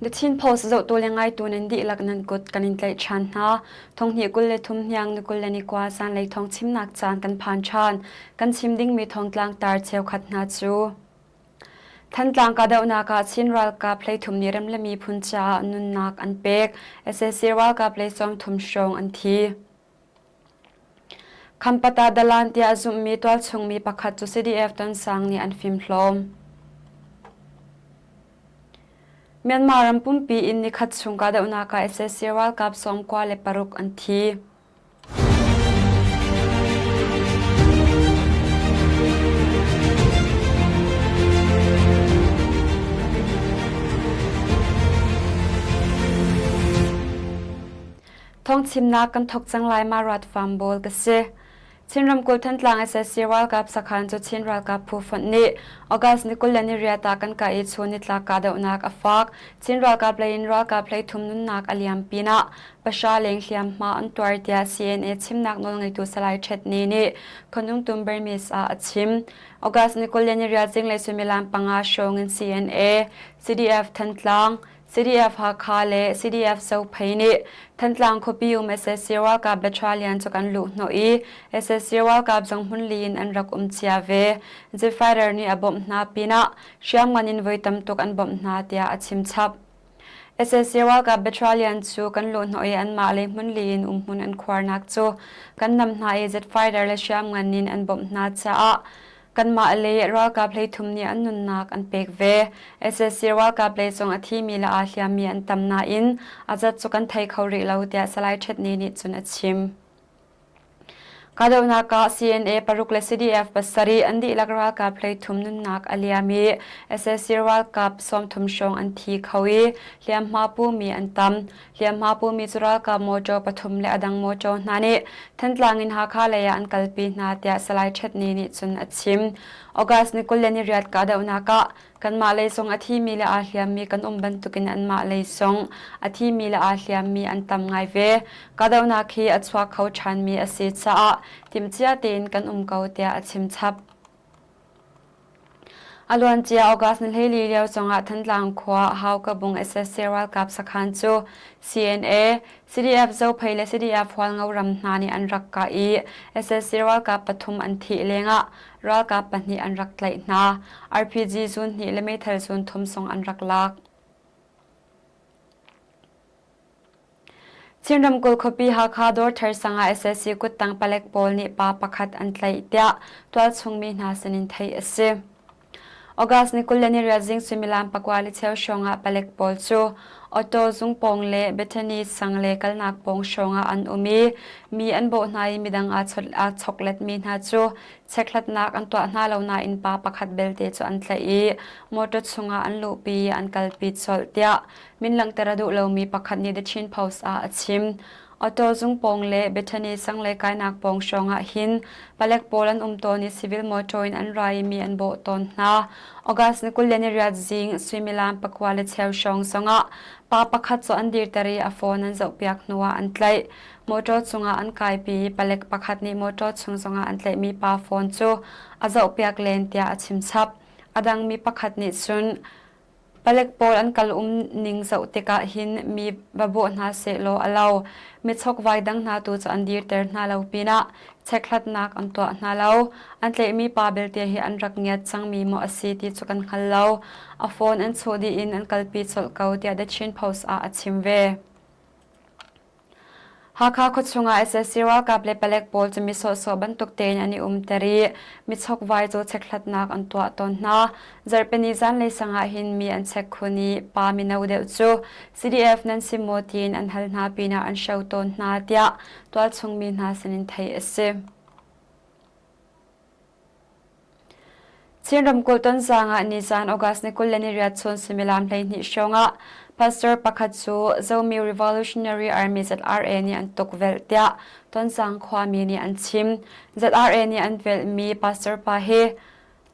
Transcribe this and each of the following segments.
The Chin Post zohtu le ngaitu nan dihlak nan kut kan in tlaih ṭhan hna. Thonghnih 23 hniang ni 21 zanlei thawng chimnak caan kan phan ṭhan. Kan chim dingmi thawngtlang tar cheukhat hna cu Thantlang kahdohnak ah Chin ralkap 13 nih rem le miphun caah nunnak an pek. Sac ralkap lei 30 hrawng an thi. Khampata dalan tiah a zumhmi tualchung mi pakhat cu CDF Tonsang nih an fimhlawm. Myanmar ram pumpi in nikhat chung kahdohnak ah sac ralkap 96 an thi. Thawngchimnak kan thawk cang lai ma rat farm bawl ka si. Chin ramkulh Thantlang SSC ralkap sakhan cu Chin ralkap phu fonh nih August ni 28 ah kan kah i chun nitlak kahdohnak a fak. Chin ralkap lei in ralkap 13 nunnak a liam pinah pahra leng hliamhma an tuar tiah CNA chimnak nawlngeitu Salai Htet Ni nih Khonumtum Burmese ah a chim. August ni 28 zinglei suimilam panga hrawng in CNA, CDF Thantlang, CDF Hakha le CDF Zophei nih Thantlang khuapi um sac ralkap battalion cu kan luh hnawh i sac ralkap zong hmunli in an rak um cia ve. Jet-fighter nih a bawmh hna pinah hriamngan in voi tam tuk an bawmh hna tiah a chim chap. Sac ralkap battalion cu kan luh hnawh i anmah lei hmunli in umhmun an khuarnak cu kan nam hna i jet-fighter le hriamngan in an bawmh hna caah Kanmah le ralkap 13 nih an nunnak an pek ve. Sac ralkap lei cung a thimi le aa hliammi an tam nain a zat cu kan thei kho rih lo tiah Salai Htet Ni nih cun a chim. Kahdohnak ah CNA paruk le CDF pasarih an dihlak ralkap 13 nunnak a liam i sac ralkap 30 hrawng an thi kho i hliamhma pumi an tam. Hliamhma pumi cu ralkap mawṭaw pathum le a dang mawṭaw hna nih Thantlang in Hakha lei ah an kalpi hna tiah Salai Htet Ni nih cun a chim. August ni 28 kahdohnak ah kanmah lei zong a thimi le aa hliammi kan um bantukin anmah lei zong a thimi le aa hliammi an tam ngai ve. Kahdohnak hi a chuak kho ṭhanmi a si caah timhcia tein kan um ko tiah a chim chap. A luancia August ni 14 lio zongah Thantlang khua Haukabung sac ralkap sakhan cu CNA, CDF Zophei le CDF Hualngo ram hna nih an rak kah i sac ralkap pathum an thih lengah ralkap pahnih an rak tlaih hna. RPG zun hnih le meithal zun thum zong an rak lak. Chin ramkulh khuapi Hakha Dawrthar sang ah sac kuttang palek pawl nih pa pakhat an tlaih tiah tualchung mi hna sinin theih a si. August ni 28 zing suimilam pakua le cheu hrawng ah palek pawl cu auto zung pawng le Bethany sang le kalnak pawng hrawng ah an um i mi an bawh hna i midang aa chokletmi hna cu chekhlatnak an tuah hna lo nain pa pakhat belte cu an tlaih i motor chungah an luhpi i an kalpi colh tiah Min langhter a duh lomi pakhat nih The Chin Post ah a chim. Auto zung pawng le Bethany sang le kainak pawng hrawng ah hin palek pawl an um tawn i civil motor in an ra i mi an bawh tawn hna. August ni 28 zing suimilam pakua le cheu hrawng zongah pa pakhat cu an dirter i a phone an zohpiak hnuah an tlaih. Motor cungah an kaipi i palek pakhat nih motor chung zongah an tlaihmi pa phone cu a zohpiak len tiah a chim chap. A dangmi pakhat nih cun Palek pawl an kal um ning zoh tikah hin mi va bawh hna sehlaw a lo. Mi chokvai dang hna tu cu an dirter hna lo pinah chekhlatnak an tuah hna lo. An tlaihmi pa belte hi an rak ngiat cangmi maw a si ti cu kan hngal lo. A phone an chuh dih in an kalpi colh ko tiah The Chin Post ah a chim ve. Hakha khuachung ah sac ralkap le palek pawl cu mi sawhsawh bantuk tein an i umter i michokvai cu chekhlatnak an tuah tawn hna. Zarhpini zanlei sang ah hin mi an chek khun i pa mino deuh cu CDF nan si maw tiin an hal hna pinah an hro tawn hna tiah tualchung mi hna sinin theih a si. Chin ramkulh Tonzang ah nizan August ni 28 chun suimilam 12 hrawng ah pastor pakhat cu Zomi Revolutionary Army ZRA nih an tukvelh tiah Tonzang khuami nih an chim. ZRA nih an velhmi pastor pa hi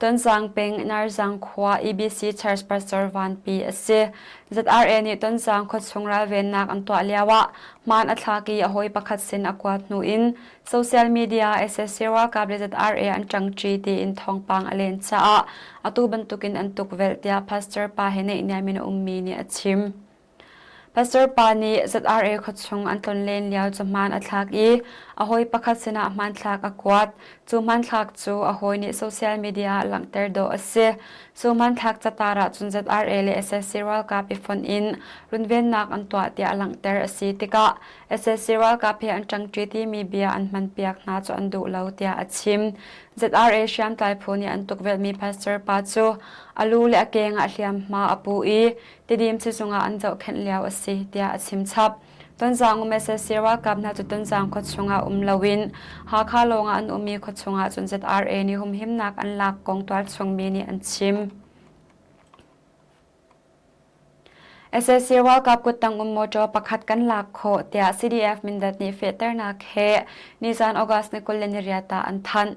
Tonzang peng Narzang khua EBC Church Pastor Vanpi a si. ZRA nih Tonzang khuachung ralvennak an tuah lioah hmaan a thlak i a hawi pakhat sin a kuat hnu in Social media sac ralkap le ZRA an ṭangṭi tiin thawngpang a len caah atu bantukin an tukvelh tiah pastor pa he naihniam in a ummi nih a chim. Pastor pa nih ZRA khuachung an tlonlen lio cu hmaan a thlak i a hawi pakhat sinah hmanthlak a kuat. Cu hmanthlak cu a hawi nih social media ah langhter dawh a si. Cu hmanthlak catar ah cun ZRA le sac ralkap i fonh in runvennak an tuah tiah langhter a si tikah sac ralkap he an ṭangṭi timi bia an hmanpiak hna cu an duh lo tiah a chim. ZRA hriamtlai phu nih an tukvelhmi pastor pa cu a lu le a keng ah hliamhma a pu i Tidim sizung ah an zohkhenh lio a si tiah a chim chap. Tonzang um sac ralkap hna cu Tonzang khua chungah um loin Hakha lawngah an um i khua chungah cun ZRA nih humhimnak an lak kong tualchung mi nih an chim. Sac ralkap kuttang um motor pakhat kan lak khawh tiah CDF Mindat nih fehternak he nizan August ni 28 ah an thanh.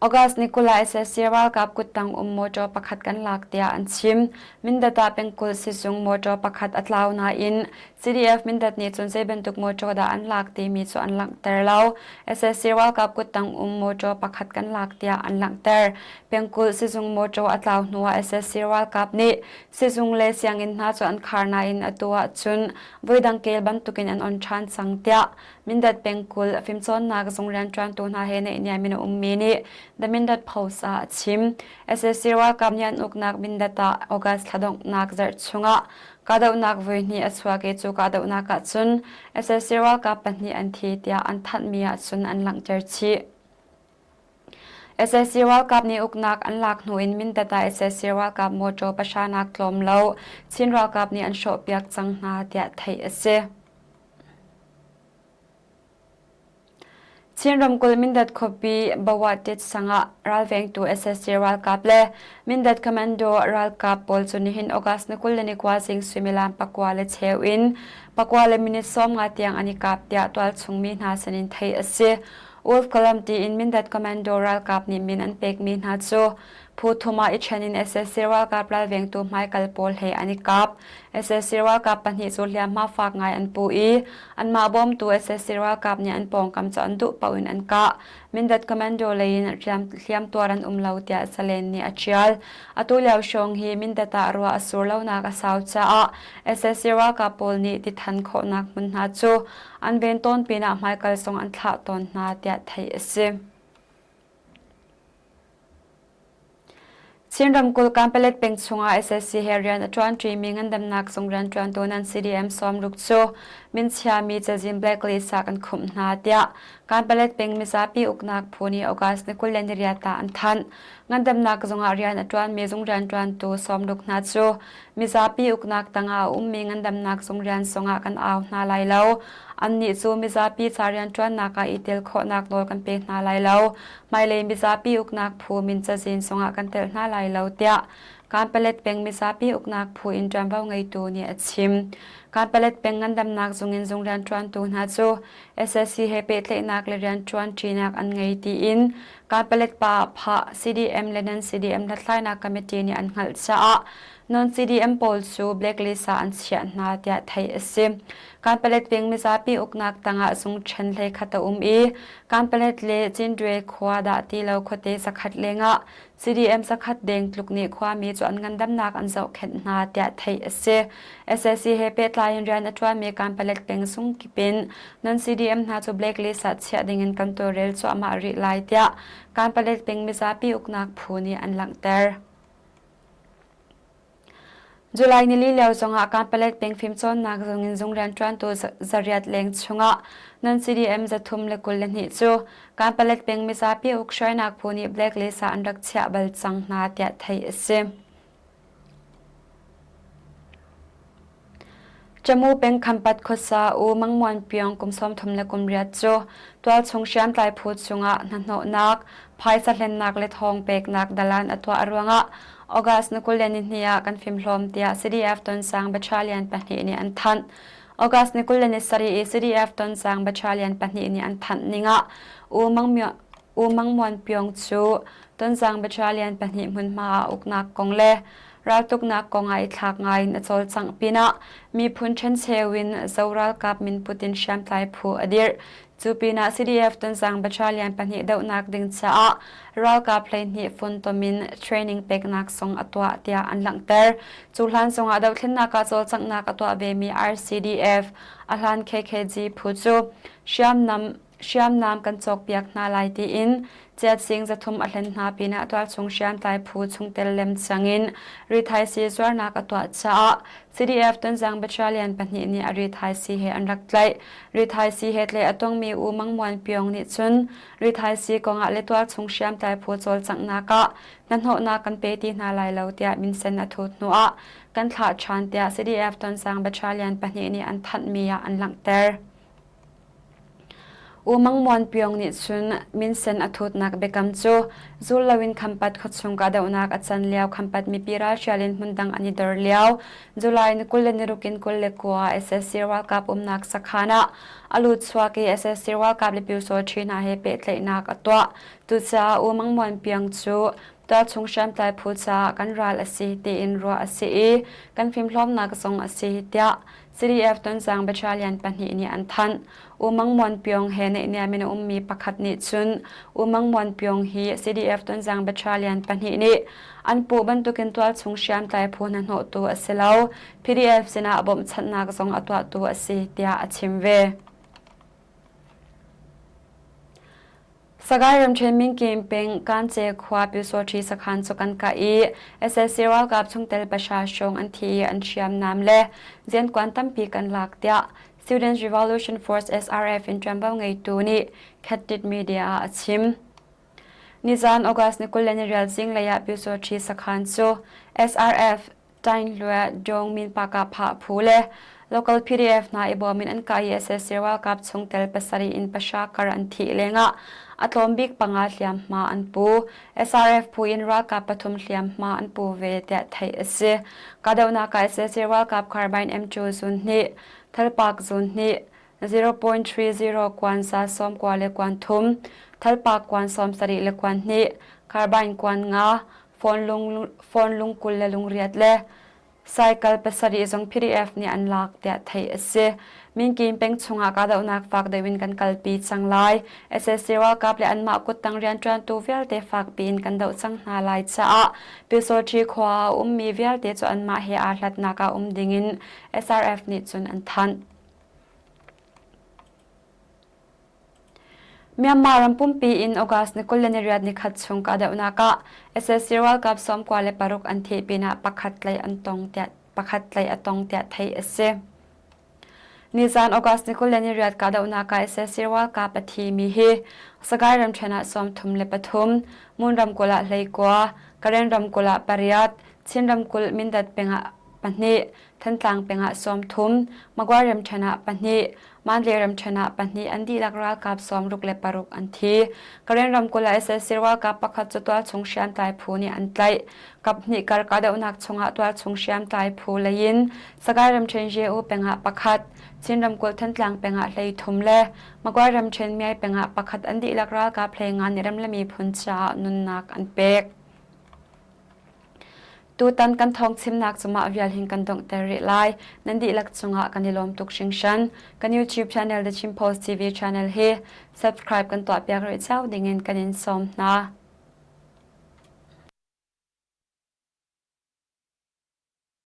August ni 20 ah sac ralkap kuttang um motor pakhat kan lak tiah an chim. Mindat ah pengkulh sizung motor pakhat a tlau nain CDF Mindat nih cun zei bantuk motor dah an lak timi cu an langhter lo. Sac ralkap kuttang um motor pakhat kan lak tiah an langhter. Pengkulh sizung motor a tlau hnuah sac ralkap nih sizung le sianginn hna cu an khar nain atu ahcun voidang kel bantukin an on ṭhan cang tiah Mindat pengkulh fimcawnnak zung rianṭuantu hna he naihniam in a ummi nih The Mindat Post ah a chim. Sac ralkap nih an uknak Mindat ah August thla donghnak zarh chungah kahdohnak voihnih a chuak i cu kahdohnak ahcun sac ralkap pahnih an thi tiah an thanhmi ahcun an langhter chih. Sac ralkap nih uknak an lak hnu in Mindat ah sac ralkap mawṭaw pahra nak tlawm lo Chin ralkap nih an hrawhpiak cang hna tiah theih a si. Chin ramkulh Mindat khuapi Bawatit sang ah ralvengtu sac ralkap le Mindat Commando ralkap pawl cu nihin August ni 29 zing suimilam pakua le cheu in pakua le minute 50 tiang an i kap tiah tualchung mi hna sinin theih a si. Wolf Column tiin Mindat Commando ralkap nih min an pekmi hna cu Phu thum ah i ṭhen in sac ralkap ralvengtu hmaikal pawl he an i kap. Sac ralkap pahnih cu hliamhma fak ngai an pu i anmah bawmtu sac ralkap nih an pawngkam cu an duh paoh in an kah. Mindat Commando lei in hliamtuar an um lo tiah Salen nih a ṭial. Atu lio hrawng hi Mindat ah ruah a sur lonak a sau caah sac ralkap pawl nih ti than khawhnak hmun hna cu an ven tawn pinah hmaikal zong an thlah tawn hna tiah theih a si. Chin ramkulh Kanpalet peng chungah sac he rian a ṭuanṭimi ngandamnak zung rianṭuantu nan CDM sawmruk cu minchiami cazin blacklist ah kan khumh hna tiah Kanpalet peng mizapi uknak phu nih August ni 28 ah an thanh. Ngandamnak zung ah rian a ṭuanmi zung rianṭuantu sawmruk hna cu mizapi uknak tangah a ummi ngandamnak zung rian zongah kan au hna lai lo. Annih cu mizapi ca rianṭuannak ah i tel khawhnak nawl kan pe hna lai lo. Hmailei mizapi uknak phu min cazin zongah kan telh hna lai lo tiah Kanpalet peng mizapi uknak phu in ṭuanvo ngeitu nih a chim. Kanpalet peng ngandamnak zung in zung rianṭuantu hna cu SSC he pehtlaihnak le rianṭuanṭinak an ngei tiin Kanpalet pa phah CDM le non-CDM hlathlainak committee nih an hngalh caah non-CDM pawl cu blacklist ah an chiah hna tiah theih a si. Kanpalet peng mizapi uknak tangah zung ṭhen hlei khat a um i Kanpalet le Cindwe khua dah ti lo khuate zakhat lengah CDM zakhat deng tluk nih khuami cu an ngandamnak an zohkhenh hna tiah theih a si. Sac he pehtlai in rian a ṭuanmi Kanpalet peng sung kip in non CDM hna cu blacklist ah chiah dingin kan tawlrel cuahmah rih lai tiah Kanpalet peng mizapi uknak phu nih an langhter. July nili lio zongah Kanpalet peng fimcawnnak zung in zung rianṭuantu zariat leng chungah non CDM 322 cu Kanpalet peng mizapi ukhruainak phu nih blacklist ah an rak chiah bal cang hna tiah theih a si. Camu peng Khampat khuasa U Mang Muan Pyong kum 38 cu tualchung hriamtlai phu chungah hnahnawhnak, phaisa hlennak le thawng peknak dalan a tuah ruangah August ni 22 ah kan fimhlawm tiah CDF Tonsang Battalion pahnih nih an thanh. August ni 27 i CDF Tonsang Battalion pahnih nih an thanh ning ah U Mang U Mang Muan Pyong cu Tonzang Battalion pahnih hmunhma ah uknak kong le raltuknak kong ah i thlak ngai in a cawlcangh pinah miphun ṭhencheu in Zo ralkap min put in hriamtlai phu a dirh. Cu pinah CDF Tonzang Battalion pahnih dohnak ding caah ralkap 12 funtom in training peknak zong a tuah tiah an langhter. Cu hlan zongah dohthlennak ah cawlcanghnak a tuah vemi RCDF a hlan KKG phu cu hriamnam hriamnam kan cawkpiak hna lai tiin Chiatsing 300 a hlen hna pinah tualchung hriamtlai phu chungtel lemcang in rithaisii zuarnak a tuah caah CDF Tonzang Battalion pahnih nih a rithaisii he an rak tlaih. Rithaisii he tlaih a tongmi U Mang Muan Pyong nih cun rithaisii kongah le tualchung hriamtlai phu cawlcanghnak ah hnahnawhnak kan pe ti hna lai lo tiah minsen a thut hnuah kan thlah ṭhan tiah CDF Tonzang Battalion pahnih nih an thanhmi ah an langhter. U Mang Muan Pyong nih cun minsen a thutnak biakam cu zul loin Khampat khuachung kahdohnak a can lio Khampat mipi ralhrial in hmundang an i dor lio July ni 26 in 29 SSC ralkap umnak sakhan ah a lut chuak i SSC ralkap le Pyusawṭhi hna he pehtlaihnak a tuah. Cucaah U Mang Muan Pyong cu tualchung hriamtlai phu caah kan ral a si tiin ruah a si i kan fimhlawmnak zong a si tiah CDF Tonzang Battalion pahnih nih an thanh. U Mang Muan Pyong he naihniam in a ummi pakhat nih cun U Mang Muan Pyong hi CDF Tonzang Battalion pahnih nih an puh bantukin tualchung hriamtlai phu hnahnawhtu a si lo, PDF sinah bawmhchanhnak zong a tuahtu a si tiah a chim ve. Sagaing ramṭhen Minkin peng Kance khua Pyusawṭhi sakhan cu kan kah i sac ralkap chungtel pahra hrawng an thi i an hriamnam le riankuan tampi kan lak tiah Students Revolution Force SRF in ṭuanvo ngeitu nih Khettit Media ah a chim. Nizaan August ni 28 zinglei ah Pyusawṭhi sakhan cu SRF Tainhlue Dawng Min Paka Phah phu le local PDF hna i bawm in an kah i sac ralkap chungtel pasarih in pahra kar an thih lengah a tlawm bik panga hliamhma an pu. SRF phu in ralkap pathum hliamhma an pu ve tiah theih a si. Kahdohnak ah sac ralkap carbine M2 zun hnih, thalpak zun hnih, 0.30 kuan za sawm kua le kuan thum, thalpak kuan sawm sarih le kuan hnih, carbine kuan nga, phone lung 20 le lungriat le cycle pasarih zong PDF nih an lak tiah theih a si. Minkin peng chungah kahdohnak fak deuh in kan kalpi cang lai. SSC ralkap le anmah kuttang rianṭuantu vialte fakpi in kan doh cang hna lai caah Pyusawṭhi khua ah a ummi vialte cu anmah he aa hlatnak ah um dingin SRF nih cun an thanh. Myanmar ram pumpi in August ni 28 nikhat chung kahdohnak ah sac ralkap 96 an thih pinah pakhat tlaih an tong tiah pakhat tlaih a tong tiah theih a si. Nizan August ni 28 kahdohnak ah sac ralkap a thimi hi Sagaing ramṭhen ah 33, Mon ramkulh ah 19, Karen ramkulh ah pariat, Chin ramkulh Mindat peng ah pahnih, Thantlang peng ah 30, Magway ramṭhen ah pahnih, Mandalay ramṭhen ah pahnih an dihlak ralkap 66 an thi. Karen ramkulh ah sac ralkap pakhat cu tualchung hriamtlai phu nih an tlaih. Kaphnih kar kahdohnak chungah tualchung hriamtlai phu lei in Sagaing ramṭhen Ye-U peng ah pakhat, Chin ramkulh Thantlang peng ah 13 le Magway ramṭhen Myay peng ah pakhat an dihlak ralkap 15 nih ram le miphun caah nunnak an pek. Tutan kan thawngchimnak cu mah vial hin kan donghter rih lai. Nan dihlak cungah kan i lawm tuk hringhran. Kan YouTube channel The Chin Post TV channel hi subscribe kan tuahpiak rih cio dingin kan in sawm hna.